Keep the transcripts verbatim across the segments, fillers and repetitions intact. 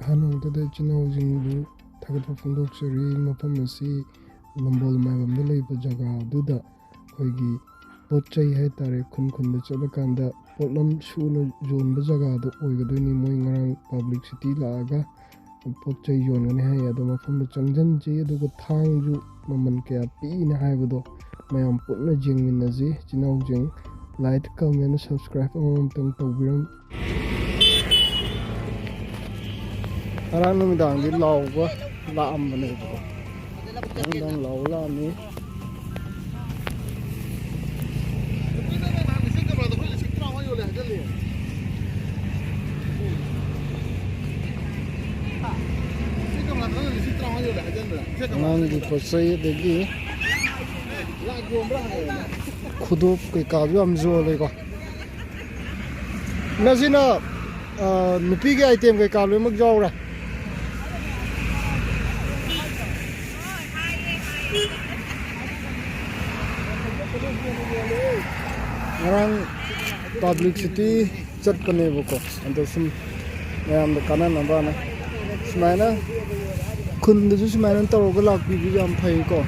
ꯑꯍꯥꯟꯕꯃꯛꯇꯗ ꯏꯆꯤꯟ ꯏꯅꯥꯎꯁꯤꯡꯕꯨ ꯊꯥꯒꯠꯄ ꯐꯣꯡꯗꯣꯛꯆꯔꯤ꯫ ꯃꯐꯝ ꯑꯁꯤ ꯅꯝꯕꯣꯜ ꯃꯥꯏꯕꯝꯗ ꯂꯩꯕ ꯖꯒꯥ ꯑꯗꯨꯗ ꯑꯩꯈꯣꯏꯒꯤ ꯄꯣꯠ ꯆꯩ ꯍꯥꯏꯇꯥꯔꯦ, ꯈꯨꯟ ꯈꯨꯟꯗ ꯆꯠꯂꯀꯥꯟꯗ ꯄꯣꯠꯂꯝ ꯁꯨꯅ ꯌꯣꯟꯕ ꯖꯒꯥꯗꯣ ꯑꯣꯏꯒꯗꯣꯏꯅꯤ꯫ ꯃꯣꯏ ꯉꯔꯥꯡ ꯄꯕ꯭ꯂꯤꯁꯤꯇꯤ ꯂꯥꯛꯑꯒ ꯄꯣꯠ ꯆꯩ ꯌꯣꯟꯒꯅꯤ ꯍꯥꯏ꯫ ꯑꯗꯣ ꯃꯐꯝꯗ ꯆꯪꯁꯤꯟꯁꯤ, ꯑꯗꯨꯒ ꯊꯥꯡꯁꯨ ꯃꯃꯜ ꯀꯌꯥ ꯄꯤꯛꯏꯅ ꯍꯥꯏꯕꯗꯣ ꯃꯌꯥꯝ ꯄꯨꯟꯅ ꯌꯦꯡꯃꯤꯟꯅꯁꯤ꯫ ꯏꯆꯤꯟ ꯏꯅꯥꯎꯁꯤꯡ, ꯂꯥꯏꯛ, ꯀꯃꯦꯟ, ꯁꯕꯁꯀ꯭ꯔꯥꯏꯕ ꯑꯃꯃꯝꯇꯪ ꯇꯧꯕꯤꯔꯝ꯫ ꯉꯔꯥꯡ ꯅꯨꯃꯤꯗꯥꯡꯗꯤ ꯂꯥꯎꯕ ꯂꯥꯛꯑꯝꯕꯅꯦꯕꯀꯣ꯫ ꯉꯔꯥꯡ ꯅꯨꯃꯤꯗꯥꯡ ꯂꯥꯎꯕ ꯂꯥꯛꯑꯝꯃꯤ꯫ ꯑꯉꯥꯡꯒꯤ ꯄꯣꯠ ꯆꯩ ꯑꯗꯒꯤ ꯈꯨꯗꯣꯞ ꯀꯩꯀꯥꯁꯨ ꯌꯥꯝ ꯌꯣꯜꯂꯦꯀꯣ꯫ ꯃꯁꯤꯅ, ꯑ, ꯅꯨꯄꯤꯒꯤ ꯑꯥꯏꯇꯦꯝ ꯀꯩꯀꯥ ꯂꯣꯏꯅꯃꯛ ꯌꯥꯎꯔꯦ꯫ ꯉꯔꯥꯡ ꯄꯕ꯭ꯂꯤꯁꯤꯇꯤ ꯆꯠꯄꯅꯦꯕꯀꯣ, ꯑꯗꯣ ꯁꯨꯝ ꯃꯌꯥꯝꯗ ꯀꯥꯟꯅꯅꯕꯅ ꯁꯨꯃꯥꯏꯅ ꯈꯨꯟꯗꯁꯨ ꯁꯨꯃꯥꯏꯅ ꯇꯧꯔꯒ ꯂꯥꯛꯄꯤꯕꯁꯨ ꯌꯥꯝ ꯐꯩꯀꯣ꯫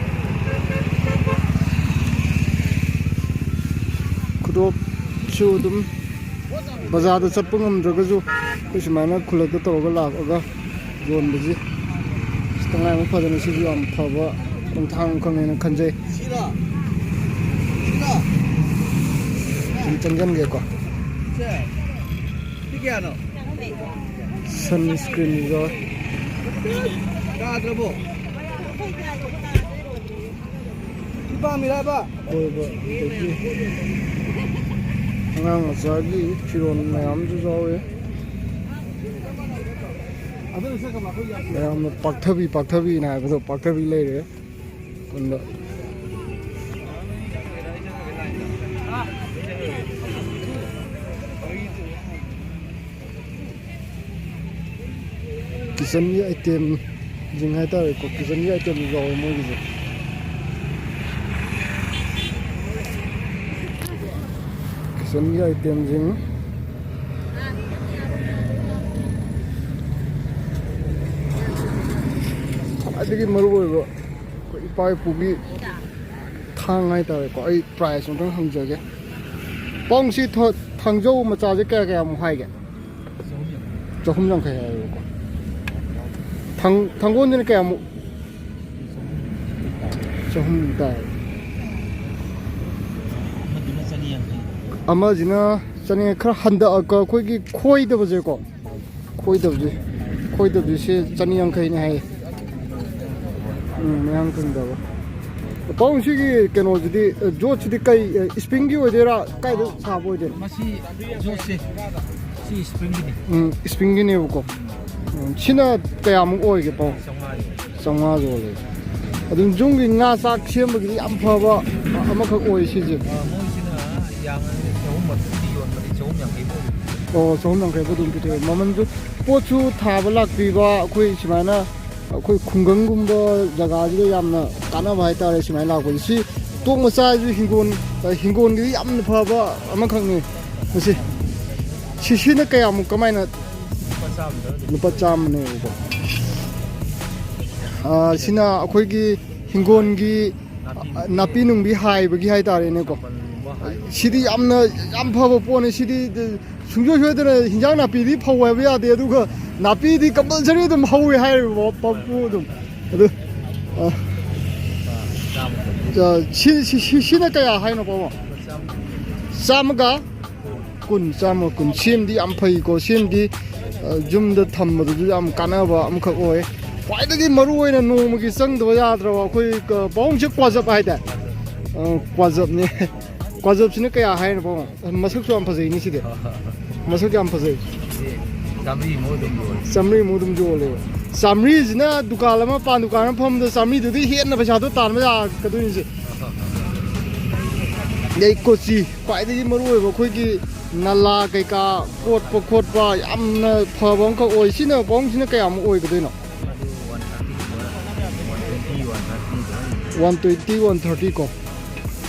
ꯈꯨꯗꯣꯞꯁꯨ ꯑꯗꯨꯝ ꯕꯖꯥꯔꯗ ꯆꯠꯄ ꯉꯝꯗ꯭ꯔꯒꯁꯨ ꯑꯩꯈꯣꯏ ꯁꯨꯃꯥꯏꯅ ꯈꯨꯜꯂꯛꯇ ꯇꯧꯔꯒ ꯂꯥꯛꯑꯒ ꯌꯣꯟꯕꯁꯤ ꯇꯉꯥꯏ ꯑꯃ ꯐꯗꯅ ꯁꯤꯁꯨ ꯌꯥꯝ ꯐꯕ ꯈꯣꯡꯊꯥꯡ ꯑꯃꯈꯛꯅꯦꯅ ꯈꯟꯖꯩ꯫ ꯁꯨꯝ ꯆꯪꯁꯤꯟꯒꯦꯀꯣ꯫ ꯁꯟ ꯁ꯭ꯀ꯭ꯔꯤꯟꯒ ꯀꯣꯏꯕ, ꯑꯗꯒꯤ ꯑꯉꯥꯡ ꯃꯆꯥꯒꯤ ꯐꯤꯔꯣꯜ ꯃꯌꯥꯝꯁꯨ ꯌꯥꯎꯋꯦ꯫ ꯃꯌꯥꯝꯅ ꯄꯥꯛꯊꯕꯤ, ꯄꯥꯛꯊꯕꯤꯅ ꯍꯥꯏꯕꯗꯣ ꯄꯥꯛꯊꯕꯤ ꯂꯩꯔꯦ꯫ ꯈꯨꯟꯗ ꯀꯤꯠꯆꯟꯒꯤ ꯑꯥꯏꯇꯦꯝꯁꯤꯡ ꯍꯥꯏꯇꯥꯔꯦꯀꯣ, ꯀꯤꯠꯆꯟꯒꯤ ꯑꯥꯏꯇꯦꯝ ꯌꯥꯎꯋꯦ ꯃꯣꯏꯒꯤꯁꯦ꯫ ꯀꯤꯠꯆꯟꯒꯤ ꯑꯥꯏꯇꯦꯝꯁꯤꯡ꯫ ꯑꯩꯒꯤ ꯃꯔꯨ ꯑꯣꯏꯕ ꯑꯩꯈꯣꯏ ꯏꯄꯥ ꯏꯄꯨꯒꯤ ꯊꯥꯡ ꯍꯥꯏꯇꯥꯔꯦꯀꯣ꯫ ꯑꯩ ꯄ꯭ꯔꯥꯏꯁ ꯑꯝꯇꯪ ꯍꯪꯖꯒꯦ꯫ ꯄꯥꯎꯡꯁꯤ ꯊꯣ-, ꯊꯥꯡꯖꯧ ꯃꯆꯥꯁꯦ ꯀꯌꯥ ꯀꯌꯥꯃꯨꯛ ꯍꯥꯏꯒꯦ? ꯆꯍꯨꯝ ꯌꯥꯡꯈꯩ ꯍꯥꯏꯌꯦꯕꯀꯣ꯫ ꯊꯥꯡ-, ꯊꯥꯡꯒꯣꯟꯁꯤꯅ ꯀꯌꯥꯃꯨꯛ? ꯆꯍꯨꯝ ꯇꯥꯏ꯫ ꯑꯃꯁꯤꯅ ꯆꯅꯤ, ꯈꯔ ꯍꯟꯗꯛ ꯑꯩꯈꯣꯏꯒꯤ ꯈꯣꯏꯗꯕꯁꯦꯀꯣ, ꯈꯣꯏꯗꯕꯁꯦ, ꯈꯣꯏꯗꯕꯁꯦ ꯆꯅꯤ ꯌꯥꯡꯈꯩꯅꯦ ꯍꯥꯏꯌꯦ꯫ ꯎꯝ, ꯃꯌꯥꯡ ꯀꯪꯗꯕ꯫ ꯄꯥꯎ, ꯁꯤꯒꯤ ꯀꯩꯅꯣꯁꯤꯗꯤ, ꯑ, ꯖꯣꯠꯁꯤꯗꯤ ꯀꯩ, ꯑ, ꯏꯁꯄ꯭ꯔꯤꯡꯒꯤ ꯑꯣꯏꯗꯣꯏꯔꯥ? ꯀꯥꯏꯗ ꯁꯥꯕ ꯑꯣꯏꯗꯣꯏꯅꯣ? ꯃꯁꯤ ꯖꯣꯠꯁꯦ, ꯁꯤ ꯏꯁꯄ꯭ꯔꯤꯡꯒꯤꯅꯤ꯫ ꯎꯝ, ꯏꯁꯄ꯭ꯔꯤꯡꯒꯤꯅꯦꯕꯀꯣ꯫ ꯎꯝ, ꯁꯤꯅ ꯀꯌꯥꯃꯨꯛ ꯑꯣꯏꯒꯦ, ꯄꯥꯎ? ꯆꯥꯝꯃꯉꯥ ꯌꯣꯜꯂꯦ꯫ ꯑꯗꯨꯝ ꯌꯨꯝꯒꯤ ꯉꯥ ꯆꯥꯛ ꯁꯦꯝꯕꯒꯤꯗꯤ ꯌꯥꯝ ꯐꯕ ꯑꯃꯈꯛ ꯑꯣꯏ ꯁꯤꯁꯦ꯫ ꯑ, ꯃꯣꯏꯁꯤꯅ ꯌꯥꯝꯅ ꯆꯍꯨꯝ ꯃꯊꯛꯇꯤ ꯌꯣꯟꯕꯅꯤ, ꯆꯍꯨꯝ ꯌꯥꯡꯈꯩ ꯐꯥꯎ꯫ ꯑꯣ, ꯆꯍꯨꯝ ꯌꯥꯡꯈꯩ ꯐꯥꯎ ꯑꯗꯨꯝ ꯄꯤꯊꯣꯛꯑꯦ꯫ ꯃꯃꯜꯁꯨ, ꯄꯣꯠꯁꯨ ꯊꯥꯕ ꯂꯥꯛꯄꯤꯕ ꯑꯩꯈꯣꯏ ꯁꯨꯃꯥꯏꯅ ꯑꯩꯈꯣꯏ ꯈꯨꯡꯒꯪꯒꯨꯝꯕ ꯖꯒꯥꯁꯤꯗ ꯌꯥꯝꯅ ꯀꯥꯟꯅꯕ ꯍꯥꯏꯇꯥꯔꯦ ꯁꯨꯃꯥꯏꯅ ꯂꯥꯛꯄꯁꯦ꯫ ꯁꯤ ꯇꯣꯛ ꯃꯆꯥꯁꯤꯁꯨ ꯍꯤꯡꯒꯣꯜ, ꯑ, ꯍꯤꯡꯒꯣꯜꯒꯤꯗꯤ ꯌꯥꯝꯅ ꯐꯕ ꯑꯃꯈꯛꯅꯤ꯫ ꯃꯁꯤ, ꯁꯤ, ꯁꯤꯅ ꯀꯌꯥꯃꯨꯛ ꯀꯃꯥꯏꯅ? ꯂꯨꯄꯥ ꯆꯥꯝꯃꯗ ꯑꯗꯨꯝ꯫ ꯂꯨꯄꯥ ꯆꯥꯝꯃꯅꯦꯕꯀꯣ꯫ ꯑ, ꯁꯤꯅ ꯑꯩꯈꯣꯏꯒꯤ ꯍꯤꯡꯒꯣꯜꯒꯤ, ꯅꯥꯄꯤ ꯑ, ꯅꯨꯡꯕꯤ ꯅꯥꯄꯤ ꯅꯨꯡꯕꯤ ꯍꯥꯏꯕꯒꯤ ꯍꯥꯏꯇꯥꯔꯦꯅꯦꯀꯣ꯫ ꯁꯝꯄꯜꯒꯨꯝꯕ ꯍꯥꯏꯕ꯫ ꯁꯤꯗꯤ ꯌꯥꯝꯅ, ꯌꯥꯝ ꯐꯕ ꯄꯣꯠꯅꯤ꯫ ꯁꯤꯗꯤ ꯁꯨꯡꯁꯣꯏ ꯁꯣꯏꯗꯅ ꯍꯤꯟꯖꯥꯡ ꯅꯥꯄꯤꯗꯤ ꯐꯧ ꯍꯥꯏꯕ ꯌꯥꯗꯦ, ꯑꯗꯨꯒ ꯅꯥꯄꯤꯗꯤ ꯀꯝꯄꯜꯁꯔꯤ ꯑꯗꯨꯝ ꯍꯧꯋꯦ ꯍꯥꯏꯔꯤꯕ ꯄꯣꯠꯄꯨ ꯑꯗꯨꯝ꯫ ꯑꯗꯨ, ꯑ, ꯆꯥꯝꯃ ꯀꯨꯟ꯫ ꯑ, ꯁꯤ, ꯁꯤ, ꯁꯤ, ꯁꯤꯅ ꯀꯌꯥ ꯍꯥꯏꯅꯣ, ꯄꯥꯕꯨꯡ? ꯆꯥꯝꯃ ꯀꯨꯟ꯫ ꯆꯥꯝꯃꯒ ꯀꯨꯟ, ꯆꯥꯝꯃ ꯀꯨꯟ꯫ ꯁꯤꯃꯗꯤ ꯌꯥꯝ ꯐꯩꯀꯣ꯫ ꯁꯤꯃꯗꯤ, ꯑ, ꯌꯨꯝꯗ ꯊꯝꯕꯗꯁꯨ ꯌꯥꯝ ꯀꯥꯟꯅꯕ ꯑꯃꯈꯛ ꯑꯣꯏ꯫ ꯈ꯭ꯋꯥꯏꯗꯒꯤ ꯃꯔꯨ ꯑꯣꯏꯅ ꯅꯣꯡꯃꯒꯤ ꯆꯪꯗꯕ ꯌꯥꯗ꯭ꯔꯕ ꯑꯩꯈꯣꯏ ꯀ-, ꯄꯥꯕꯨꯡꯁꯦ ꯀ꯭ꯋꯥꯖꯞ ꯍꯥꯏꯇꯥꯔꯦ꯫ ꯑ, ꯀ꯭ꯋꯥꯖꯞꯅꯦ꯫ ꯀ꯭ꯋꯥꯖꯞꯁꯤꯅ ꯀꯌꯥ ꯍꯥꯏꯅꯣ, ꯄꯥꯕꯨꯡ? ꯃꯁꯛꯁꯨ ꯌꯥꯝ ꯐꯖꯩꯅꯦ ꯁꯤꯗꯤ꯫ ꯃꯁꯛ ꯌꯥꯝ ꯐꯖꯩ꯫ ꯁꯤ ꯆꯥꯝꯃꯔꯤꯃꯨꯛ ꯑꯗꯨꯝ ꯌꯣꯜꯂꯦ꯫ ꯆꯥꯝꯃꯔꯤꯃꯨꯛ ꯑꯗꯨꯝ ꯌꯣꯜꯂꯦꯕ꯫ ꯆꯥꯝꯃꯔꯤꯁꯤꯅ ꯗꯨꯀꯥꯟ ꯑꯃ, ꯄꯥꯟ ꯗꯨꯀꯥꯟ ꯑꯃ ꯐꯝꯕꯗ ꯆꯥꯝꯃꯔꯤꯗꯨꯗꯤ ꯍꯦꯟꯅ ꯄꯩꯁꯥꯗꯣ ꯇꯥꯟꯕ ꯌꯥꯔꯛꯀꯗꯣꯏꯅꯤꯁꯦ꯫ ꯑꯗꯩ ꯀꯣꯆꯤ, ꯈ꯭ꯋꯥꯏꯗꯒꯤ ꯃꯔꯨ ꯑꯣꯏꯕ ꯑꯩꯈꯣꯏꯒꯤ ꯅꯂꯥ ꯀꯩꯀꯥ ꯀꯣꯠꯄ ꯈꯣꯠꯄ ꯌꯥꯝꯅ ꯐꯕ ꯑꯃꯈꯛ ꯑꯣꯏ꯫ ꯁꯤꯅ, ꯄꯥꯕꯨꯡꯁꯤꯅ ꯀꯌꯥꯃꯨꯛ ꯑꯣꯏꯒꯗꯣꯏꯅꯣ? ꯑꯗꯨ one thirty, one twenty, one thirty. One twenty, one thirty ꯀꯣ꯫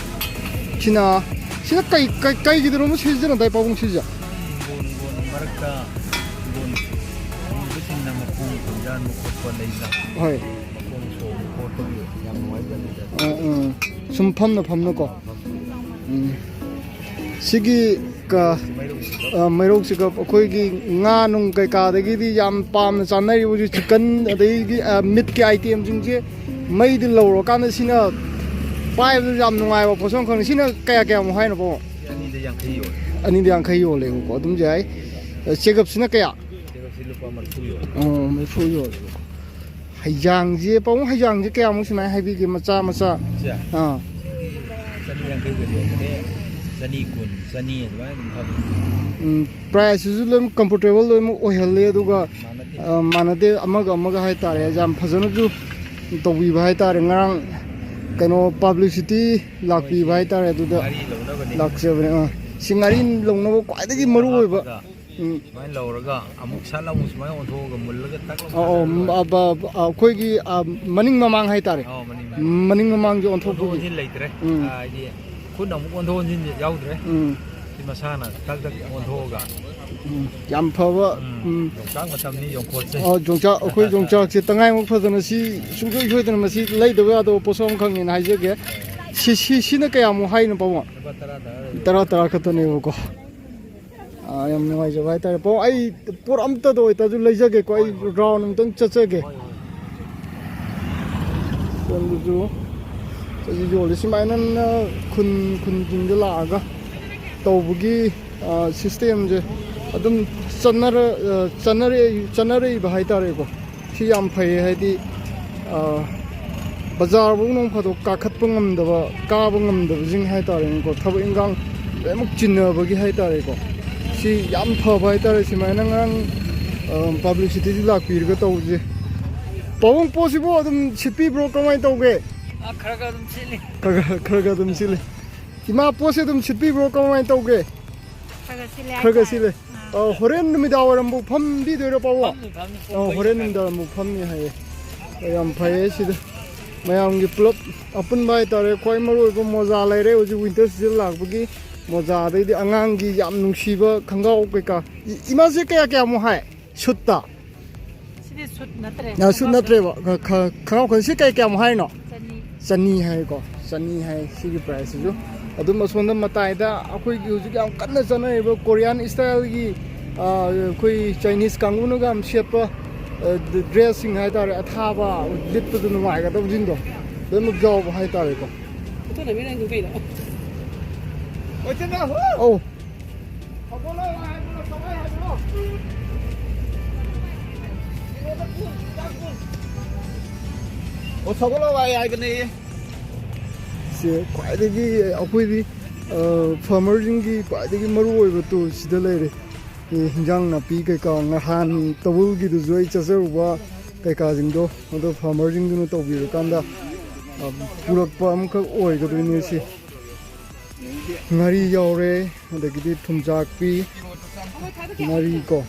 ꯁꯤꯅ, ꯁꯤꯅ ꯀꯩ, ꯀꯩ, ꯀꯩꯒꯤꯗꯅꯣ ꯑꯃ ꯁꯤꯖꯤꯟꯅꯗꯥꯏ, ꯄꯥꯕꯨꯡ, ꯁꯤꯁꯦ? ꯍꯤꯡꯒꯣꯜ, ꯍꯤꯡꯒꯣꯜ ꯃꯔꯛꯇ ꯍꯤꯡꯒꯣꯜ ꯎꯕꯁꯤꯡꯅ ꯃꯈꯣꯡ ꯈꯣꯏꯖꯥꯟꯕ ꯈꯣꯠꯄ ꯂꯩꯅ꯫ ꯍꯣꯏ꯫ ꯃꯈꯣꯡ ꯌꯥꯝ ꯅꯨꯡꯉꯥꯏꯕ ꯖꯥꯠꯅꯤꯗ꯫ ꯑꯥ, ꯑꯥ꯫ ꯁꯨꯝ ꯐꯝꯅ ꯐꯝꯅꯀꯣ꯫ ꯎꯝ꯫ ꯁꯤꯒꯤ ꯀ-, ꯑ, ꯃꯩꯔꯧꯁꯤꯒ ꯑꯩꯈꯣꯏꯒꯤ ꯉꯥ ꯅꯨꯡ ꯀꯩꯀꯥꯗꯒꯤꯗꯤ ꯌꯥꯝ ꯄꯥꯝꯅ ꯆꯥꯅꯔꯤꯕ ꯍꯧꯖꯤꯛ chicken, ꯑꯗꯩꯗꯤ, ꯑ, meat ꯀꯤ item ꯁꯤꯡꯁꯦ ꯃꯩꯗ ꯂꯧꯔꯀꯥꯟꯗ ꯁꯤꯅ ꯄꯥꯏꯕꯗ ꯌꯥꯝ ꯅꯨꯡꯉꯥꯏꯕ ꯄꯣꯠꯁꯛ ꯑꯃꯈꯛꯅꯤ꯫ ꯁꯤꯅ ꯀꯌꯥ ꯀꯌꯥꯃꯨꯛ ꯍꯥꯏꯅꯣ, ꯄꯥꯕꯨꯡ? ꯑꯅꯤꯗ ꯌꯥꯡꯈꯩ ꯌꯣꯜꯂꯦ꯫ ꯑꯅꯤꯗ ꯌꯥꯡꯈꯩ ꯌꯣꯜꯂꯦꯕꯀꯣ, ꯑꯗꯨꯝ ꯌꯥꯏ꯫ ꯑ, ꯆꯦꯒꯞꯁꯤꯅ ꯀꯌꯥ? ꯆꯦꯒꯞꯁꯤ ꯂꯨꯄꯥ ꯃꯔꯤꯐꯨ ꯌꯣꯜꯂꯦ꯫ ꯑꯣ, ꯃꯔꯤꯐꯨ ꯌꯣꯜꯂꯦ꯫ ꯍꯩꯖꯥꯡꯁꯦ, ꯄꯥꯕꯨꯡ, ꯍꯩꯖꯥꯡꯁꯦ ꯀꯌꯥꯃꯨꯛ ꯁꯨꯃꯥꯏꯅ ꯍꯥꯏꯕꯤꯒꯦ, ꯃꯆꯥ ꯃꯆꯥ? ꯁꯦ? ꯑꯥ꯫ ꯆꯅꯤ ꯌꯥꯡꯈꯩꯒ ꯌꯣꯟꯕꯅꯦ, ꯆꯅꯤ ꯀꯨꯟ, ꯆꯅꯤ ꯑꯗꯨꯃꯥꯏꯅ ꯑꯗꯨꯝ ꯊꯥꯗꯣꯛꯏ꯫ ꯎꯝ, price ꯁꯤꯁꯨ ꯂꯣꯏꯅ comfortable ꯂꯣꯏꯅꯃꯛ ꯑꯣꯏꯍꯜꯂꯦ, ꯑꯗꯨꯒ, ꯃꯥꯟꯅꯗꯦ꯫ ꯑ, ꯃꯥꯟꯅꯗꯦ, ꯑꯃꯒ ꯑꯃꯒ ꯍꯥꯏꯇꯥꯔꯦ, ꯌꯥꯝ ꯐꯖꯅꯁꯨ ꯇꯧꯕꯤꯕ ꯍꯥꯏꯇꯥꯔꯦ꯫ ꯉꯔꯥꯡ ꯀꯩꯅꯣ publicity ꯂꯥꯛꯄꯤꯕ ꯍꯥꯏꯇꯥꯔꯦ, ꯑꯗꯨꯗ ꯉꯥꯔꯤ ꯂꯧꯅꯕꯅꯦ꯫ ꯂꯥꯛꯆꯕꯅꯦ꯫ ꯑꯥ, ꯁꯤ ꯉꯥꯔꯤ ꯂꯧꯅꯕ ꯈ꯭ꯋꯥꯏꯗꯒꯤ ꯃꯔꯨ ꯑꯣꯏꯕ꯫ ꯍꯥꯞꯄꯒ ꯎꯝ꯫ ꯁꯨꯃꯥꯏꯅ ꯂꯧꯔꯒ ꯑꯃꯨꯛ ꯁꯠ ꯑꯃꯨꯛ ꯁꯨꯃꯥꯏꯅ ꯑꯣꯟꯊꯣꯛꯑꯒ ꯃꯨꯜꯂꯒ ꯇꯛ ꯂꯥꯎ ꯑꯧ, ꯑꯧ, ꯊꯥꯗꯔꯒ ꯂꯣꯏꯔꯦ꯫ ꯑ, ꯕ-, ꯑ, ꯑꯩꯈꯣꯏꯒꯤ, ꯑ, ꯃꯅꯤꯡ ꯃꯃꯥꯡ ꯍꯥꯏꯇꯥꯔꯦ꯫ ꯑꯧ, ꯃꯅꯤꯡ ꯃꯃꯥꯡ꯫ ꯃꯅꯤꯡ ꯃꯃꯥꯡꯁꯦ ꯑꯣꯟꯊꯣꯛ ꯑꯣꯟꯊꯣꯛꯄꯒꯤ꯫ ꯑꯣꯟꯁꯤꯟ ꯂꯩꯇ꯭ꯔꯦ꯫ ꯎꯝ꯫ ꯑ, ꯍꯥꯏꯗꯤ ꯈꯨꯠꯅ ꯑꯃꯨꯛ ꯑꯣꯟꯊꯣꯛ ꯑꯣꯟꯁꯤꯟꯁꯦ ꯌꯥꯎꯗ꯭ꯔꯦ꯫ ꯎꯝ꯫ ꯁꯤ ꯃꯁꯥꯅ ꯇꯛ ꯇꯛ ꯑꯣꯟꯊꯣꯛꯑꯒ꯫ ꯎꯝ꯫ ꯌꯥꯝ ꯐꯕ꯫ ꯎꯝ, ꯎꯝ꯫ ꯌꯣꯡꯆꯥꯛ ꯃꯇꯝꯅꯤ, ꯌꯣꯡꯈꯣꯠꯁꯦ꯫ ꯑ, ꯌꯣꯡꯆꯥꯛ, ꯑꯩꯈꯣꯏ ꯌꯣꯡꯆꯥꯛꯁꯦ ꯇꯉꯥꯏꯃꯨꯛ ꯐꯖꯅ ꯁꯤ ꯁꯨꯡꯁꯣꯏ ꯁꯣꯏꯗꯅ ꯃꯁꯤ ꯂꯩꯗꯕ ꯌꯥꯗꯕ ꯄꯣꯠꯁꯛ ꯑꯃꯈꯛꯅꯦꯅ ꯍꯥꯏꯖꯒꯦ꯫ ꯁꯤ, ꯁꯤ, ꯁꯤꯅ ꯀꯌꯥꯃꯨꯛ ꯍꯥꯏꯅꯣ, ꯄꯥꯕꯨꯡ? ꯂꯨꯄꯥ ꯇꯔꯥ ꯇꯔꯥ ꯂꯩꯔꯦ꯫ ꯇꯔꯥ, ꯇꯔꯥ ꯈꯛꯇꯅꯦꯕꯀꯣ꯫ ꯑꯥ, ꯌꯥꯝ ꯅꯨꯡꯉꯥꯏꯖꯕ ꯍꯥꯏꯇꯥꯔꯦ꯫ ꯄꯥꯕꯨꯡ, ꯑꯩ ꯄꯣꯠ ꯑꯝꯇꯗ ꯑꯣꯏꯇꯥꯔꯁꯨ ꯂꯩꯖꯒꯦꯀꯣ, ꯑꯩ ꯍꯣꯏ, ꯍꯣꯏ꯫ Round ꯑꯝꯇꯪ ꯆꯠꯆꯒꯦ꯫ ꯍꯣꯏ, ꯍꯣꯏ꯫ ꯁꯣꯝꯗꯁꯨ ꯍꯧꯖꯤꯛ ꯌꯣꯜꯂꯤ꯫ ꯁꯨꯃꯥꯏꯅ ꯈꯨꯟ, ꯈꯨꯟꯁꯤꯡꯗ ꯂꯥꯛꯑꯒ ꯇꯧꯕꯒꯤ, ꯑꯥ, system ꯁꯦ ꯑꯗꯨꯝ ꯆꯠꯅꯔ-, ꯑꯥ, ꯆꯠꯅꯔꯛꯏ-, ꯆꯠꯅꯔꯛꯏꯕ ꯍꯥꯏꯇꯥꯔꯦꯀꯣ꯫ ꯁꯤ ꯌꯥꯝ ꯐꯩꯌꯦ, ꯍꯥꯏꯗꯤ, ꯑꯥ, ꯕꯖꯥꯔꯐꯧ ꯅꯣꯡ ꯐꯥꯗꯣꯛ ꯀꯥꯈꯠꯄ ꯉꯝꯗꯕ, ꯀꯥꯕ ꯉꯝꯗꯕꯁꯤꯡ ꯍꯥꯏꯇꯥꯔꯦꯅꯦꯀꯣ, ꯊꯕꯛ ꯏꯟꯈꯥꯡ ꯂꯣꯏꯅꯃꯛ ꯆꯤꯟꯅꯕꯒꯤ ꯍꯥꯏꯇꯥꯔꯦꯀꯣ꯫ ꯁꯤ ꯌꯥꯝ ꯐꯕ ꯍꯥꯏꯇꯥꯔꯦ, ꯁꯨꯃꯥꯏꯅ ꯉꯔꯥꯡ, ꯑꯥ, publicity ꯁꯤ ꯂꯥꯛꯄꯤꯔꯒ ꯇꯧꯕꯁꯦ꯫ ꯄꯥꯕꯨꯡ, ꯄꯣꯠꯁꯤꯕꯨ ꯑꯗꯨꯝ ꯁꯤꯠꯄꯤꯕ꯭ꯔꯣ, ꯀꯃꯥꯏꯅ ꯇꯧꯒꯦ? ꯑ, ꯈꯔ ꯈꯔ ꯑꯗꯨꯝ ꯁꯤꯠꯂꯤ꯫ ꯈꯔ ꯈꯔ, ꯈꯔ ꯈꯔ ꯑꯗꯨꯝ ꯁꯤꯠꯂꯤ꯫ ꯏꯃꯥ, ꯄꯣꯠꯁꯦ ꯑꯗꯨꯝ ꯁꯤꯠꯄꯤꯕ꯭ꯔꯣ, ꯀꯃꯥꯏꯅ ꯇꯧꯒꯦ? ꯈꯔ ꯈꯔ ꯁꯤꯠꯂꯦ ꯈꯔ ꯈꯔ ꯍꯥꯏꯇꯥꯔꯦ꯫ ꯁꯤꯠꯂꯦ꯫ ꯑꯥ꯫ ꯑ, ꯍꯣꯔꯦꯟ ꯅꯨꯃꯤꯗꯥꯡ ꯋꯥꯏꯔꯝꯕꯨꯛ ꯐꯝꯕꯤꯗꯣꯏꯔꯣ, ꯄꯥꯕꯨꯡ? ꯐꯝꯅꯤ, ꯐꯝꯅꯤ, ꯑ, ꯄꯨꯡ ꯍꯣꯔꯦꯟ ꯃꯔꯤ ꯅꯨꯃꯤꯗꯥꯡ ꯋꯥꯏꯔꯝꯕꯨꯛ ꯐꯝꯅꯤ ꯍꯥꯏꯌꯦ꯫ ꯑ, ꯌꯥꯝ ꯐꯩꯌꯦ ꯁꯤꯗ꯫ ꯃꯌꯥꯝꯒꯤ ꯄꯨꯂꯞ ꯑꯄꯨꯟꯕ ꯍꯥꯏꯇꯥꯔꯦ, ꯈ꯭ꯋꯥꯏ ꯃꯔꯨ ꯑꯣꯏꯕ ꯃꯣꯖꯥ ꯂꯩꯔꯦ꯫ ꯍꯧꯖꯤꯛ winter season ꯂꯥꯛꯄꯒꯤ ꯃꯣꯖꯥ, ꯑꯗꯩꯗꯤ ꯑꯉꯥꯡꯒꯤ ꯌꯥꯝ ꯅꯨꯡꯁꯤꯕ ꯈꯣꯡꯒ꯭ꯔꯥꯎ ꯀꯩꯀꯥ꯫ ꯏ-, ꯏꯃꯥꯁꯦ ꯀꯌꯥ ꯀꯌꯥꯃꯨꯛ ꯍꯥꯏ? Suit ꯇ? Suit ꯁꯨꯠ ꯅꯠꯇ꯭ꯔꯦ꯫ ꯑ, ꯁꯨꯠ ꯅꯠꯇ꯭ꯔꯦꯕ꯫ ꯈ-, ꯈ-, ꯈꯪꯉꯥꯎ ꯈ-, ꯁꯤ ꯀꯩ, ꯀꯌꯥꯃꯨꯛ ꯍꯥꯏꯔꯤꯅꯣ? ꯆꯅꯤ꯫ ꯆꯅꯤ ꯍꯥꯏꯀꯣ꯫ ꯆꯅꯤ ꯍꯥꯏ ꯁꯤꯒꯤ priceꯁꯤꯁꯨ꯫ ꯑꯗꯨꯝ ꯑꯁꯣꯝꯗ ꯃꯇꯥꯏꯗ ꯑꯩꯈꯣꯏꯒꯤ ꯍꯧꯖꯤꯛ ꯌꯥꯝ ꯀꯟꯅ ꯆꯠꯅꯔꯤꯕ Korean styleꯒꯤ, ꯑ, ꯑꯩꯈꯣꯏ Chinese ꯀꯥꯡꯕꯨꯅꯒ ꯌꯥꯝ ꯁꯦꯠꯄ, ꯑ, dressꯁꯤꯡ ꯍꯥꯏꯇꯥꯔꯦ, ꯑꯊꯥꯕ, ꯂꯤꯠꯄꯗ ꯅꯨꯡꯉꯥꯏꯒꯗꯕꯁꯤꯡꯗꯣ ꯂꯣꯏꯅꯃꯛ ꯌꯥꯎꯕ ꯍꯥꯏꯇꯥꯔꯦꯀꯣ꯫ ꯑꯧ꯫ ꯑꯣ, ꯁꯒꯣꯜ ꯍꯋꯥꯏ ꯍꯥꯏꯕꯅꯦ꯫ ꯁꯦ ꯈ꯭ꯋꯥꯏꯗꯒꯤ ꯑꯩꯈꯣꯏꯗꯤ, ꯑ, farmerꯁꯤꯡꯒꯤ ꯈ꯭ꯋꯥꯏꯗꯒꯤ ꯃꯔꯨ ꯑꯣꯏꯕ tool ꯁꯤꯗ ꯂꯩꯔꯦ꯫ ꯑꯦ, ꯍꯤꯟꯖꯥꯡ ꯅꯥꯄꯤ ꯀꯩꯀꯥ ꯅꯍꯥꯟ ꯇꯧꯕꯨꯜꯒꯤꯗꯨꯁꯨ ꯑꯩ ꯆꯠꯆꯔꯨꯕ ꯀꯩꯀꯥꯁꯤꯡꯗꯣ ꯑꯗꯣ farmerꯁꯤꯡꯗꯨꯅ ꯇꯧꯕꯤꯔꯀꯥꯟꯗ, ꯑ, ꯄꯨꯔꯛꯄ ꯑꯃꯈꯛ ꯑꯣꯏꯒꯗꯣꯏꯅꯦ ꯁꯤ꯫ ꯉꯥꯔꯤ ꯌꯥꯎꯔꯦ, ꯑꯗꯒꯤꯗꯤ ꯊꯨꯝꯖꯥꯛꯄꯤ, ꯉꯥꯔꯤ ꯀꯣ꯫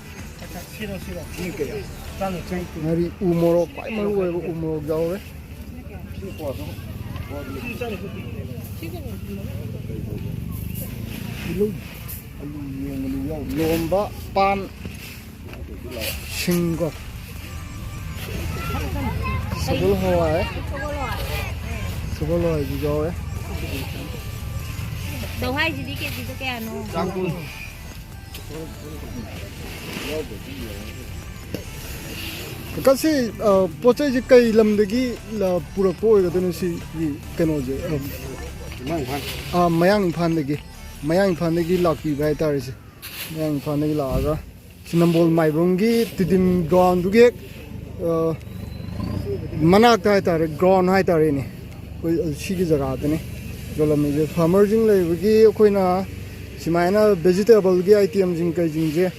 ꯉꯥꯔꯤ, ꯎ ꯃꯣꯔꯣꯛ, ꯈ꯭ꯋꯥꯏ ꯃꯔꯨ ꯑꯣꯏꯕ ꯎ ꯃꯣꯔꯣꯛ ꯌꯥꯎꯔꯦ꯫ ꯂꯣꯝꯕ, ꯄꯥꯟ, ꯁꯤꯡꯒꯣ꯫ ꯁꯒꯣꯜ ꯍꯋꯥꯏ꯫ ꯁꯒꯣꯜ ꯍꯋꯥꯏꯁꯨ ꯌꯥꯎꯔꯦ꯫ ꯆꯧꯍꯥꯏꯁꯤꯗꯤ ꯀꯦꯖꯤꯗ ꯀꯌꯥꯅꯣ? ꯆꯥꯝꯃ ꯀꯨꯟ꯫ ꯀꯀꯥ, ꯁꯤ, ꯑ, ꯄꯣꯠ ꯆꯩꯁꯦ ꯀꯩ ꯂꯝꯗꯒꯤ, ꯑ, ꯄꯨꯔꯛꯄ ꯑꯣꯏꯒꯗꯣꯏꯅꯣ ꯁꯤꯒꯤ ꯀꯩꯅꯣꯁꯦ? ꯑ, ꯃꯌꯥꯡ ꯏꯝꯐꯥꯜ꯫ ꯑ, ꯃꯌꯥꯡ ꯏꯝꯐꯥꯜꯗꯒꯤ, ꯃꯌꯥꯡ ꯏꯝꯐꯥꯜꯗꯒꯤ ꯂꯥꯛꯄꯤꯕ ꯍꯥꯏꯇꯥꯔꯦ ꯁꯦ꯫ ꯃꯌꯥꯡ ꯏꯝꯐꯥꯜꯗꯒꯤ ꯂꯥꯛꯑꯒ ꯁꯤ ꯅꯝꯕꯣꯜ ꯃꯥꯏꯕꯝꯒꯤ ꯇꯤꯗꯤꯝ groundꯗꯨꯒꯤ ꯍꯦꯛ, ꯑ, ꯃꯅꯥꯛꯇ ꯍꯥꯏꯇꯥꯔꯦ, ground ꯍꯥꯏꯇꯥꯔꯦꯅꯦ꯫ ꯑꯩꯈꯣꯏ ꯁꯤꯒꯤ ꯖꯒꯥꯗꯅꯤ ꯌꯣꯜꯂꯝꯃꯤꯁꯦ꯫ Farmerꯁꯤꯡ ꯂꯩꯕꯒꯤ ꯑꯩꯈꯣꯏꯅ ꯁꯨꯃꯥꯏꯅ vegetableꯒꯤ itemꯁꯤꯡ ꯀꯩꯁꯤꯡꯁꯦ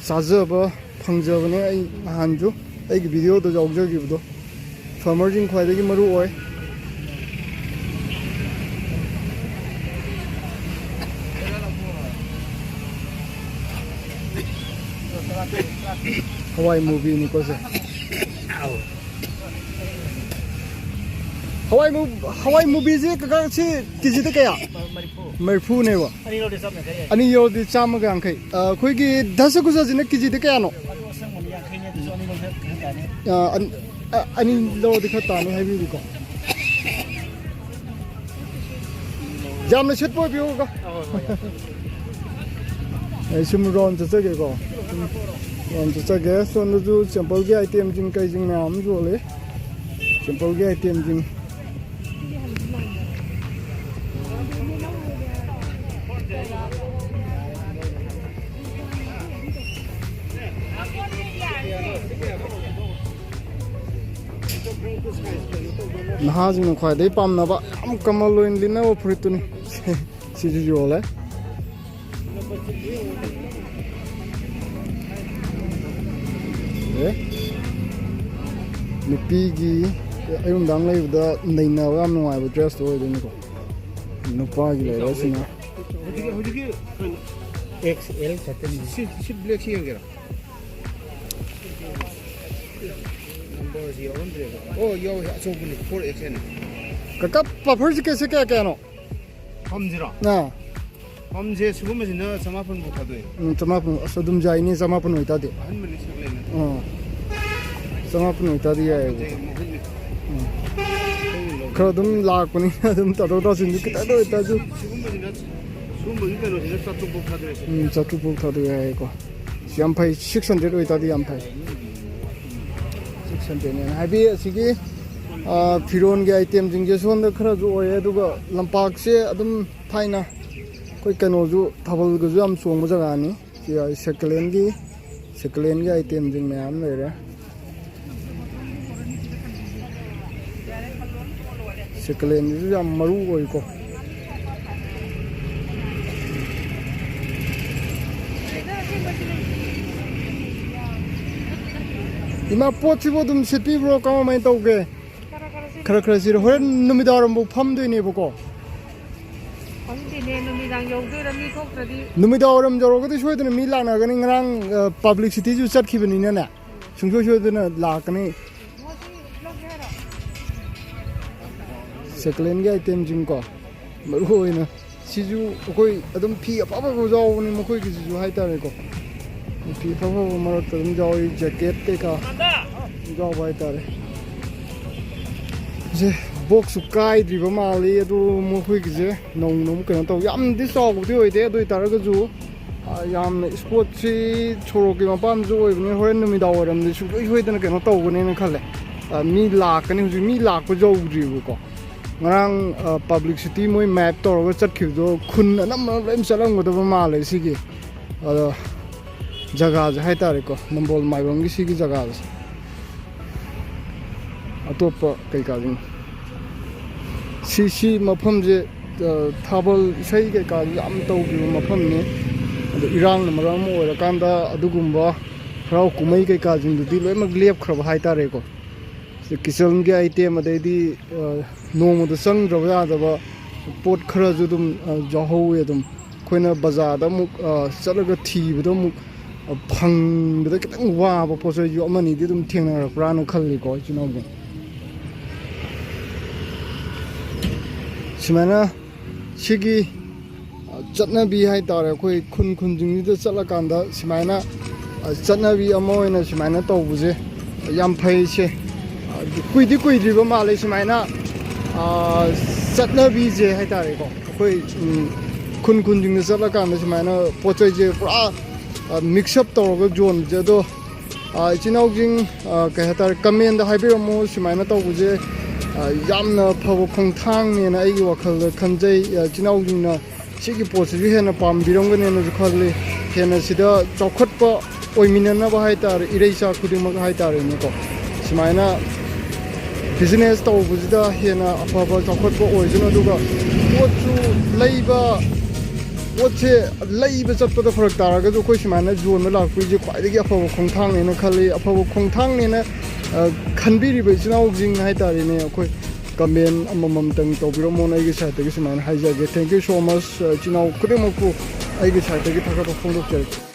ꯆꯥꯖꯕ ꯐꯪꯖꯕꯅꯦ꯫ ꯑꯩ ꯅꯍꯥꯟꯁꯨ ꯑꯩꯒꯤ videoꯗ ꯌꯥꯎꯖꯈꯤꯕꯗꯣ꯫ Farmerꯁꯤꯡ ꯈ꯭ꯋꯥꯏꯗꯒꯤ ꯃꯔꯨ ꯑꯣꯏ꯫ ꯍꯋꯥꯏ ꯃꯨꯕꯤꯅꯤꯀꯣ ꯁꯦ꯫ ꯍꯋꯥꯏ ꯃꯨ-, ꯍꯋꯥꯏ ꯃꯨꯕꯤꯁꯦ ꯀꯀꯥ ꯁꯤ ꯀꯦꯖꯤꯗ ꯀꯌꯥ? ꯃꯔꯤꯐꯨ꯫ ꯃꯔꯤꯐꯨꯅꯦꯕ꯫ ꯑꯅꯤ ꯂꯧꯔꯗꯤ ꯆꯥꯝꯃ ꯌꯥꯡꯈꯩ꯫ ꯑꯅꯤ ꯂꯧꯔꯗꯤ ꯆꯥꯝꯃꯒ ꯌꯥꯡꯈꯩ꯫ ꯑ, ꯑꯩꯈꯣꯏꯒꯤ ꯙꯁꯀꯨꯁꯁꯤꯅ ꯀꯦꯖꯤꯗ ꯀꯌꯥꯅꯣ? ꯑꯗꯨ ꯑꯁꯪꯕꯅꯤ ꯌꯥꯡꯈꯩꯅꯦ ꯑꯗꯨꯁꯨ꯫ ꯑ, ꯑꯟ-, ꯑ, ꯑꯅꯤ ꯂꯧꯔꯗꯤ ꯈꯔ ꯇꯥꯅꯤ ꯍꯥꯏꯕꯤꯔꯤꯀꯣ꯫ ꯌꯥꯝꯅ ꯁꯤꯠꯄ ꯑꯣꯏꯕꯤꯌꯨꯀꯣ꯫ ꯑꯩ ꯁꯨꯝ ꯔꯥꯎꯟ ꯆꯠꯆꯒꯦꯀꯣ꯫ ꯁꯨꯝ ꯔꯥꯎꯟ ꯆꯠꯆꯒꯦ꯫ ꯁꯣꯝꯗꯁꯨ ꯆꯦꯝꯄꯜꯒꯤ ꯑꯥꯏꯇꯦꯝꯁꯤꯡ ꯀꯩꯁꯤꯡ ꯃꯌꯥꯝ ꯑꯃ ꯌꯣꯜꯂꯤ꯫ ꯆꯦꯝꯄꯜꯒꯤ ꯑꯥꯏꯇꯦꯝꯁꯤꯡ꯫ ꯅꯍꯥꯁꯤꯡꯅ ꯈ꯭ꯋꯥꯏꯗꯒꯤ ꯄꯥꯝꯅꯕ, ꯌꯥꯝ ꯀꯃꯜ ꯑꯣꯏꯅ ꯂꯤꯠꯅꯕ ꯐꯨꯔꯤꯠꯇꯨꯅꯤ꯫ ꯁꯤꯁꯨ ꯌꯣꯜꯂꯦ꯫ ꯑꯦ? ꯅꯨꯄꯤꯒꯤ ꯑꯌꯨꯛ ꯅꯨꯡꯗꯥꯡ ꯂꯩꯕꯗ ꯅꯩꯅꯕ ꯌꯥꯝ ꯅꯨꯡꯉꯥꯏꯕ ꯗ꯭ꯔꯦꯁꯇꯣ ꯑꯣꯏꯗꯣꯏꯅꯤꯀꯣ꯫ ꯅꯨꯄꯥꯒꯤ ꯂꯩꯔꯦ ꯁꯤꯅ꯫ ꯍꯧꯖꯤꯛꯀꯤ, ꯍꯧꯖꯤꯛꯀꯤ ꯀꯩꯅꯣ? ꯑꯦꯛꯁ ꯑꯦꯜ ꯈꯛꯇꯅꯤ꯫ ꯁꯤ, ꯁꯤ ꯕ꯭ꯂꯦꯛꯁꯤ ꯌꯦꯡꯒꯦꯔꯥ? ꯅꯝꯕꯔꯁꯤ ꯌꯥꯎꯔꯝꯗ꯭ꯔꯦꯕ꯫ ꯑꯣ, ꯌꯥꯎꯋꯦ꯫ ꯑꯆꯧꯕꯅꯤ, ꯐꯣꯔ ꯑꯦꯛꯁ ꯑꯦꯜ꯫ ꯀꯀꯥ, ꯄꯥꯐꯔꯁꯤ ꯀꯦꯁꯦ ꯀꯌꯥ ꯀꯌꯥꯅꯣ? ꯐꯝꯁꯤꯔꯣ? ꯑꯥ꯫ ꯐꯝꯁꯦ ꯁꯤꯒꯨꯝꯕꯁꯤꯅ ꯆꯃꯥꯄꯟ ꯐꯥꯎ ꯊꯥꯗꯣꯛꯑꯦ꯫ ꯎꯝ, ꯆꯃꯥꯄꯟ꯫ ꯑꯁ, ꯑꯗꯨꯝ ꯌꯥꯏꯅꯦ, ꯆꯃꯥꯄꯟ ꯑꯣꯏꯇꯥꯔꯗꯤ꯫ ꯑꯍꯟꯕꯅꯤ ꯁꯦꯀꯦꯟ ꯍꯦꯟ ꯅꯠꯇꯦ꯫ ꯑꯥ꯫ ꯆꯃꯥꯄꯟ ꯑꯣꯏꯇꯥꯔꯗꯤ ꯌꯥꯏꯌꯦꯕꯀꯣ꯫ ꯐꯖꯩ, ꯃꯍꯨꯠꯅꯤ꯫ ꯎꯝ꯫ ꯈꯔ ꯑꯗꯨꯝ ꯂꯥꯛꯄꯅꯤꯅ ꯑꯗꯨꯝ ꯇꯥꯊꯣꯛ ꯇꯥꯁꯤꯟꯁꯨ ꯈꯤꯇꯪꯗ ꯑꯣꯏꯇꯥꯔꯁꯨ꯫ ꯁꯤꯒꯨꯝꯕꯁꯤꯅ, ꯁꯤꯒꯨꯝꯕꯒꯤ ꯀꯩꯅꯣꯁꯤꯅ ꯆꯥꯇ꯭ꯔꯨꯛ ꯐꯥꯎ ꯊꯥꯗꯣꯛꯑꯦ꯫ ꯎꯝ, ꯆꯥꯇ꯭ꯔꯨꯛ ꯐꯥꯎ ꯊꯥꯗꯣꯛ ꯌꯥꯏꯌꯦꯀꯣ꯫ ꯌꯥꯝ ꯐꯩ, ꯁꯤꯛꯁ ꯍꯟꯗ꯭ꯔꯦꯗ ꯑꯣꯏꯇꯥꯔꯗꯤ ꯌꯥꯝ ꯐꯩ꯫ ꯁꯤꯛꯁ ꯍꯟꯗ꯭ꯔꯦꯗꯅꯦꯅ ꯍꯥꯏꯕꯤ꯫ ꯑꯁꯤꯒꯤ, ꯑ, ꯐꯤꯔꯣꯟꯒꯤ ꯑꯥꯏꯇꯦꯝꯁꯤꯡꯁꯦ ꯁꯣꯝꯗ ꯈꯔꯁꯨ ꯑꯣꯏꯌꯦ, ꯑꯗꯨꯒ ꯂꯝꯄꯥꯛꯁꯦ ꯑꯗꯨꯝ ꯊꯥꯏꯅ ꯑꯩꯈꯣꯏ ꯀꯩꯅꯣꯁꯨ, ꯊꯥꯕꯜꯒꯁꯨ ꯌꯥꯝ ꯆꯣꯡꯕ ꯖꯒꯥꯅꯤ꯫ ꯁꯤ ꯁꯦꯀꯦꯟ ꯍꯦꯟꯒꯤ, ꯁꯦꯀꯦꯟ ꯍꯦꯟꯒꯤ ꯑꯥꯏꯇꯦꯝꯁꯤꯡ ꯃꯌꯥꯝ ꯂꯩꯔꯦ꯫ ꯁꯦꯀꯦꯟ ꯍꯦꯟꯁꯤꯁꯨ ꯌꯥꯝ ꯃꯔꯨ ꯑꯣꯏꯀꯣ꯫ ꯏꯃꯥ, ꯄꯣꯠꯁꯤꯕꯨ ꯑꯗꯨꯝ ꯁꯤꯠꯄꯤꯕ꯭ꯔꯣ? ꯀꯃꯥꯏꯅ ꯇꯧꯒꯦ? ꯈꯔ ꯈꯔ ꯁꯤꯠꯂꯤ꯫ ꯈꯔ ꯈꯔ ꯁꯤꯠꯂꯤ꯫ ꯍꯣꯔꯦꯟ ꯅꯨꯃꯤꯗꯥꯡ ꯋꯥꯏꯔꯝꯐꯥꯎ ꯐꯝꯗꯣꯏꯅꯦꯕꯀꯣ꯫ ꯈꯪꯗꯦꯅꯦ, ꯅꯨꯃꯤꯗꯥꯡ ꯌꯧꯗꯣꯏꯔꯥ, ꯃꯤ ꯊꯣꯛꯇ꯭ꯔꯗꯤ꯫ ꯅꯨꯃꯤꯗꯥꯡ ꯋꯥꯏꯔꯝ ꯌꯧꯔꯒꯗꯤ ꯁꯣꯏꯗꯅ ꯃꯤ ꯂꯥꯛꯅꯒꯅꯤ꯫ ꯉꯔꯥꯡ, ꯑ, ꯄꯕ꯭ꯂꯤꯁꯤꯇꯤꯁꯨ ꯆꯠꯈꯤꯕꯅꯤꯅꯅꯦ, ꯁꯨꯡꯁꯣꯏ ꯁꯣꯏꯗꯅ ꯂꯥꯛꯀꯅꯤ꯫ ꯃꯣꯏꯁꯤ ꯂꯧꯒꯦ ꯍꯥꯏꯔꯣ? ꯁꯦꯀꯦꯟ ꯍꯦꯟꯒꯤ ꯑꯥꯏꯇꯦꯝꯁꯤꯡꯀꯣ, ꯃꯔꯨ ꯑꯣꯏꯅ ꯁꯤꯁꯨ ꯑꯩꯈꯣꯏ ꯑꯗꯨꯝ ꯐꯤ ꯑꯐ ꯑꯐꯕ ꯌꯥꯎꯕꯅꯤ ꯃꯈꯣꯏꯒꯤꯁꯤꯁꯨ ꯍꯥꯏꯇꯥꯔꯦꯀꯣ꯫ ꯐꯤ ꯑꯐ ꯑꯐꯕ ꯃꯔꯛꯇ ꯑꯗꯨꯝ ꯌꯥꯎꯔꯤ, ꯖꯦꯀꯦꯠ ꯀꯩꯀꯥ ꯑꯗꯨꯝ ꯌꯥꯎꯕ ꯍꯥꯏꯇꯥꯔꯦ꯫ ꯁꯦ, ꯕꯣꯛꯁꯁꯨ ꯀꯥꯏꯗ꯭ꯔꯤꯕ ꯃꯥꯜꯂꯤ, ꯑꯗꯨ ꯃꯈꯣꯏꯒꯤꯁꯦ ꯅꯧꯅ ꯑꯃꯨꯛ ꯀꯩꯅꯣ ꯇꯧ, ꯌꯥꯝꯗꯤ ꯆꯥꯎꯕꯗꯤ ꯑꯣꯏꯗꯦ, ꯑꯗꯨ ꯑꯣꯏꯇꯥꯔꯒꯁꯨ, ꯑ, ꯌꯥꯝꯅ ꯁ꯭ꯄꯣꯠꯁꯤ ꯁꯣꯔꯣꯛꯀꯤ ꯃꯄꯥꯟꯁꯨ ꯑꯣꯏꯕꯅꯤ, ꯍꯣꯔꯦꯟ ꯅꯨꯃꯤꯗꯥꯡ ꯋꯥꯏꯔꯝꯗꯤ ꯁꯨꯡꯁꯣꯏ ꯁꯣꯏꯗꯅ ꯀꯩꯅꯣ ꯇꯧꯒꯅꯦꯅ ꯈꯜꯂꯦ꯫ ꯑ, ꯃꯤ ꯂꯥꯛꯀꯅꯤ, ꯍꯧꯖꯤꯛ ꯃꯤ ꯂꯥꯛꯄ ꯌꯧꯗ꯭ꯔꯤꯕꯀꯣ꯫ ꯉꯔꯥꯡ, ꯑ, ꯄꯕ꯭ꯂꯤꯁꯤꯇꯤ ꯃꯣꯏ ꯃꯦꯞ ꯇꯧꯔꯒ ꯆꯠꯈꯤꯕꯗꯣ ꯈꯨꯟ ꯑꯅꯝꯕꯅ ꯂꯣꯏ ꯆꯠꯂꯝꯒꯗꯕ ꯃꯥꯜꯂꯦ ꯁꯤꯒꯤ꯫ ꯑꯗꯣ ꯖꯒꯥꯁꯦ ꯍꯥꯏꯇꯥꯔꯦꯀꯣ, ꯅꯝꯕꯣꯜ ꯃꯥꯏꯕꯝꯒꯤ ꯁꯤꯒꯤ ꯖꯒꯥꯁꯦ꯫ ꯑꯇꯣꯞꯄ ꯀꯩꯀꯥꯁꯤꯡ ꯁꯤ, ꯁꯤ ꯃꯐꯝꯁꯦ, ꯑ, ꯊꯥꯕꯜ ꯏꯁꯩ ꯀꯩꯀꯥꯁꯨ ꯌꯥꯝ ꯇꯧꯈꯤꯕ ꯃꯐꯝꯅꯤ꯫ ꯑꯗꯣ ꯏꯔꯥꯡꯅ ꯃꯔꯝ ꯑꯃ ꯑꯣꯏꯔꯀꯥꯟꯗ ꯑꯗꯨꯒꯨꯝꯕ ꯍꯔꯥꯎ ꯀꯨꯝꯍꯩ ꯀꯩꯀꯥꯁꯤꯡꯗꯨꯗꯤ ꯂꯣꯏꯅꯃꯛ ꯂꯦꯞꯈ꯭ꯔꯕ ꯍꯥꯏꯇꯥꯔꯦꯀꯣ꯫ ꯀꯤꯆꯟꯒꯤ ꯑꯥꯏꯇꯦꯝ, ꯑꯗꯩꯗꯤ, ꯑ, ꯅꯣꯡꯃꯗ ꯆꯪꯗ꯭ꯔꯕ ꯌꯥꯗꯕ ꯄꯣꯠ ꯈꯔꯁꯨ ꯑꯗꯨꯝ, ꯑ, ꯌꯥꯎꯍꯧꯋꯤ꯫ ꯑꯗꯨꯝ ꯑꯩꯈꯣꯏꯅ ꯕꯖꯥꯔꯗ ꯑꯃꯨꯛ, ꯑ, ꯆꯠꯂꯒ ꯊꯤꯕꯗ ꯑꯃꯨꯛ, ꯑ, ꯐꯪꯕꯗ ꯈꯤꯇꯪ ꯋꯥꯕ ꯄꯣꯠ ꯆꯩꯁꯨ ꯑꯃꯅꯤꯗꯤ ꯑꯗꯨꯝ ꯊꯦꯡꯅꯔꯛꯄ꯭ꯔꯥꯅ ꯈꯜꯂꯤꯀꯣ, ꯏꯆꯤꯟ ꯏꯅꯥꯎꯁꯤꯡ꯫ ꯁꯨꯃꯥꯏꯅ ꯁꯤꯒꯤ ꯆꯠꯅꯕꯤ ꯍꯥꯏꯇꯥꯔꯦ, ꯑꯩꯈꯣꯏ ꯈꯨꯟ ꯈꯨꯟꯁꯤꯡꯁꯤꯗ ꯆꯠꯂꯀꯥꯟꯗ ꯁꯨꯃꯥꯏꯅ, ꯑ, ꯆꯠꯅꯕꯤ ꯑꯃ ꯑꯣꯏꯅ ꯁꯨꯃꯥꯏꯅ ꯇꯧꯕꯁꯦ ꯌꯥꯝ ꯐꯩ ꯏꯆꯦ꯫ ꯑ, ꯀꯨꯏꯗꯤ ꯀꯨꯏꯗ꯭ꯔꯤꯕ ꯃꯥꯜꯂꯦ ꯁꯨꯃꯥꯏꯅ, ꯑ, ꯆꯠꯅꯕꯤꯁꯦ ꯍꯥꯏꯇꯥꯔꯦꯀꯣ꯫ ꯑꯩꯈꯣꯏ, ꯎꯝ, ꯈꯨꯟ ꯈꯨꯟꯁꯤꯡꯗ ꯆꯠꯂꯀꯥꯟꯗ ꯁꯨꯃꯥꯏꯅ ꯄꯣꯠ ꯆꯩꯁꯦ ꯄꯨꯔꯥ, ꯑ, mix up ꯇꯧꯔꯒ ꯌꯣꯟꯕꯁꯦ꯫ ꯑꯗꯣ ꯑ, ꯏꯆꯤꯟ ꯏꯅꯥꯎꯁꯤꯡ, ꯑ, ꯀꯩ ꯍꯥꯏꯇꯥꯔꯦ, comment ꯍꯥꯏꯕꯤꯔꯝꯃꯣ꯫ ꯁꯨꯃꯥꯏꯅ ꯇꯧꯕꯁꯦ, ꯑ, ꯌꯥꯝꯅ ꯐꯕ ꯈꯣꯡꯊꯥꯡꯅꯦꯅ ꯑꯩꯒꯤ ꯋꯥꯈꯜꯗ ꯈꯟꯖꯩ꯫ ꯑ, ꯏꯆꯤꯟ ꯏꯅꯥꯎꯁꯤꯡꯅ ꯁꯤꯒꯤ ꯄꯣꯠꯁꯤꯁꯨ ꯍꯦꯟꯅ ꯄꯥꯝꯕꯤꯔꯝꯒꯅꯦꯅꯁꯨ ꯈꯜꯂꯤ꯫ ꯍꯦꯟꯅ ꯁꯤꯗ ꯆꯥꯎꯈꯠꯄ ꯑꯣꯏꯃꯤꯟꯅꯅꯕ ꯍꯥꯏꯇꯥꯔꯦ, ꯏꯔꯩꯆꯥ ꯈꯨꯗꯤꯡꯃꯛ ꯍꯥꯏꯇꯥꯔꯦꯅꯦꯀꯣ꯫ ꯁꯨꯃꯥꯏꯅ business ꯇꯧꯕꯁꯤꯗ ꯍꯦꯟꯅ ꯑꯐꯕ ꯆꯥꯎꯈꯠꯄ ꯑꯣꯏꯁꯅꯨ꯫ ꯑꯗꯨꯒ ꯄꯣꯠꯁꯨ ꯂꯩꯕ, ꯄꯣꯠꯁꯦ ꯂꯩꯕ ꯆꯠꯄꯗ ꯐꯔꯛ ꯇꯥꯔꯒꯁꯨ ꯑꯩꯈꯣꯏ ꯁꯨꯃꯥꯏꯅ ꯌꯣꯟꯕ ꯂꯥꯛꯄꯒꯤꯁꯦ ꯈ꯭ꯋꯥꯏꯗꯒꯤ ꯑꯐꯕ ꯈꯣꯡꯊꯥꯡꯅꯦꯅ ꯈꯜꯂꯤ꯫ ꯑꯐꯕ ꯈꯣꯡꯊꯥꯡꯅꯦꯅ, ꯑ, ꯈꯟꯕꯤꯔꯤꯕ ꯏꯆꯤꯟ ꯏꯅꯥꯎꯁꯤꯡ ꯍꯥꯏꯇꯥꯔꯦꯅꯦ, ꯑꯩꯈꯣꯏ comment ꯑꯃꯃꯝꯇꯪ ꯇꯧꯕꯤꯔꯝꯃꯣꯅ ꯑꯩꯒꯤ side ꯇꯒꯤ ꯁꯨꯃꯥꯏꯅ ꯍꯥꯏꯖꯒꯦ꯫ Thank you so much, ꯑ, ꯏꯆꯤꯟ ꯏꯅꯥꯎ ꯈꯨꯗꯤꯡꯃꯛꯄꯨ ꯑꯩꯒꯤ side ꯇꯒꯤ ꯊꯥꯒꯠꯄ ꯐꯣꯡꯗꯣꯛꯆꯔꯤ꯫